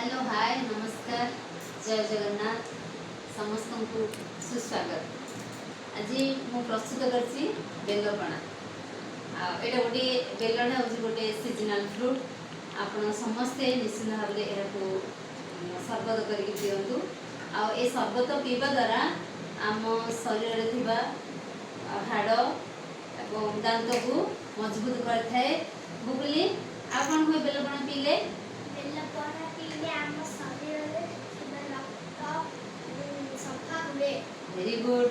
Hello, ହାଏ, ନମସ୍କାର, ଜୟ ଜଗନ୍ନାଥ। ସମସ୍ତଙ୍କୁ ସୁସ୍ୱାଗତ। ଆଜି ମୁଁ ପ୍ରସ୍ତୁତ କରିଛି ବେଲପଣା। ଆଉ ଏଇଟା ଗୋଟିଏ, ବେଲଟା ହେଉଛି ଗୋଟେ ସିଜନାଲ୍ ଫ୍ରୁଟ୍। ଆପଣ ସମସ୍ତେ ନିଶ୍ଚିତ ଭାବରେ ଏହାକୁ ସରବତ କରିକି ପିଅନ୍ତୁ। ଆଉ ଏ ସରବତ ପିଇବା ଦ୍ୱାରା ଆମ ଶରୀରରେ ଥିବା ହାଡ଼ ଏବଂ ଦାନ୍ତକୁ ମଜବୁତ କରିଥାଏ। ବୁବୁଲି, ଆଉ କ'ଣ ହୁଏ ବେଲପଣା ପିଇଲେ? ବେଲପଣା ପିଇଲେ ଆମ ଶରୀରରେ ଥିବା ରକ୍ତ ସଫା ହୁଏ। Very good.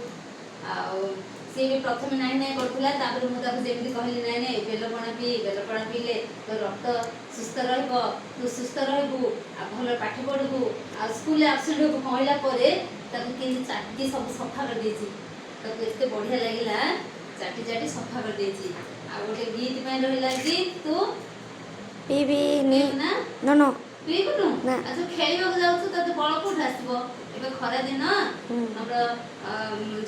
ଆଉ ସିଏ ବି ପ୍ରଥମେ ନାଇଁ ନାଇଁ କରୁଥିଲା। ତାପରେ ମୁଁ ତାକୁ ଯେମିତି କହିଲି, "ନାଇଁ ନାଇଁ, ବେଲପଣା ପିଇ, ବେଲପଣା ପିଇଲେ ତୋ ରକ୍ତ ସୁସ୍ଥ ରହିବ, ତୁ ସୁସ୍ଥ ରହିବୁ ଆଉ ଭଲ ପାଠ ପଢ଼ିବୁ ଆଉ ସ୍କୁଲରେ ଆବସେଣ୍ଟ ହେବୁ," କହିଲା ପରେ ତାକୁ କେମିତି ଚାଟି ସବୁ ସଫା କରିଦେଇଛି। ତାକୁ ଏତେ ବଢ଼ିଆ ଲାଗିଲା, ଚାଟି ଚାଟି ସଫା କରିଦେଇଛି। ଆଉ ଗୋଟେ ଗୀତ ପାଇଁ ରହିଲା କି ତୁ ପିଇବିନି। ପିଇବୁ ନା? No no. ପିଇବୁନୁ? ନା। ଆଉ ଯୋଉ ଖେଳିବାକୁ ଯାଉଛୁ, ତତେ ବଳ କୋଉଠୁ ଆସିବ? ଏବେ ଖରା ଦିନ। ଆମର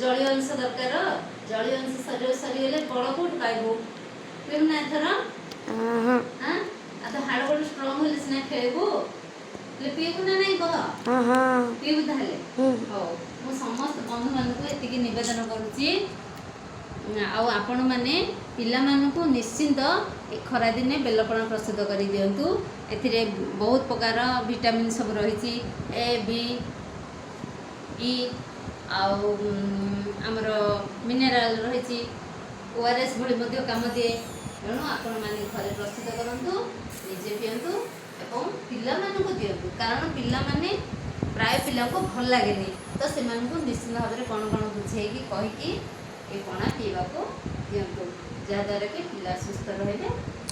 ଜଳୀୟ ଅଂଶ ଦରକାର। ଜଳୀୟ ଅଂଶ ଶରୀର ସରିଗଲେ ବଳ କୋଉଠୁ ପାଇବୁ? ପିଇବୁ ନା ଏଥର? ହଁ। ଆଁ, ଆଉ ତ ହାଡ଼ ଗୋଡ଼ ଷ୍ଟ୍ରଙ୍ଗ ହେଲେ ସିନା ଖେଳିବୁ। ହେଲେ ପିଇବୁ ନା ନାଇଁ କହ? ହଁ ହଁ ପିଇବୁ ତାହେଲେ? ହୁଁ। ହଉ, ମୁଁ ସମସ୍ତ ବନ୍ଧୁମାନଙ୍କୁ ଏତିକି ନିବେଦନ କରୁଛି। ଆଉ ଆପଣମାନେ ପିଲାମାନଙ୍କୁ ନିଶ୍ଚିନ୍ତ ଏ ଖରାଦିନେ ବେଲପଣା ପ୍ରସ୍ତୁତ କରି ଦିଅନ୍ତୁ। ଏଥିରେ ବହୁତ ପ୍ରକାର ଭିଟାମିନ୍ ସବୁ ରହିଛି, ଏ, ବି, ଇ ଆଉ ଆମର ମିନେରାଲ ରହିଛି। ଓଆରଏସ୍ ଭଳି ମଧ୍ୟ କାମ ଦିଏ। ତେଣୁ ଆପଣମାନେ ଘରେ ପ୍ରସ୍ତୁତ କରନ୍ତୁ, ନିଜେ ପିଅନ୍ତୁ ଏବଂ ପିଲାମାନଙ୍କୁ ଦିଅନ୍ତୁ। କାରଣ ପିଲାମାନେ, ପ୍ରାୟ ପିଲାଙ୍କୁ ଭଲ ଲାଗେନି, ତ ସେମାନଙ୍କୁ ନିଶ୍ଚିତ ଭାବରେ କ'ଣ କ'ଣ ବୁଝେଇକି କହିକି ଏ ପଣା ପିଇବାକୁ ଦିଅନ୍ତୁ, ଯାହାଦ୍ୱାରା କି ପିଲା ସୁସ୍ଥ ରହିବେ,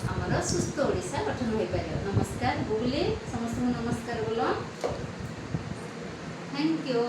ଆମର ସୁସ୍ଥ ଓଡ଼ିଶା ଗଠନ ହୋଇପାରିବ। ନମସ୍କାର। ବୁବୁଲି, ସମସ୍ତଙ୍କୁ ନମସ୍କାର ବୋଲ। Thank you.